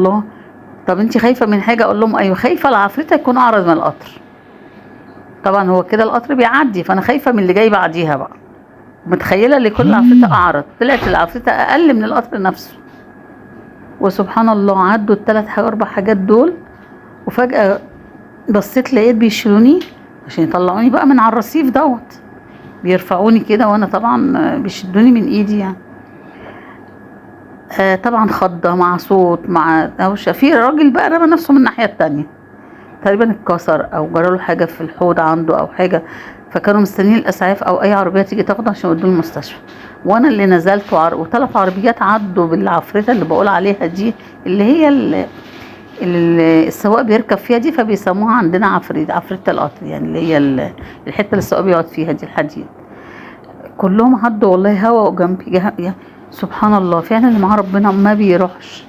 الله. طب انت خايفة من حاجة؟ اقول لهم ايوه، خايفة العفريته يكون اعرض من القطر. طبعا هو كده القطر بيعدي، فانا خايفة من اللي جاي بعديها بقى، متخيله اللي كل عفريته اعرض، طلعت العفريته اقل من القطر نفسه. وسبحان الله عدوا الثلاث اربع حاجات دول، وفجاة بصيت لقيت بيشيلوني عشان يطلعوني بقى من على الرصيف دوت، بيرفعوني كده وانا طبعا بيشدوني من ايدي يعني. طبعا خضه مع صوت مع دوشه. في راجل بقى رمى نفسه من الناحية التانية، تقريبا اتكسر او جراله حاجة في الحوض عنده او حاجة، فكانوا مستنيين الاسعاف او اي عربية تيجي تاخده عشان يودوه المستشفى. وانا اللي نزلت وثلاث عربيات عدوا بالعفريته اللي بقول عليها دي، اللي هي السواق بيركب فيها دي، فبيسموها عندنا عفريت، عفريت القطر يعني، اللي هي الحتة اللي السواق بيقعد فيها دي، الحديد. كلهم عدوا والله هوا جنبي. سبحان الله، فعلا اللي مع ربنا ما بيروحش.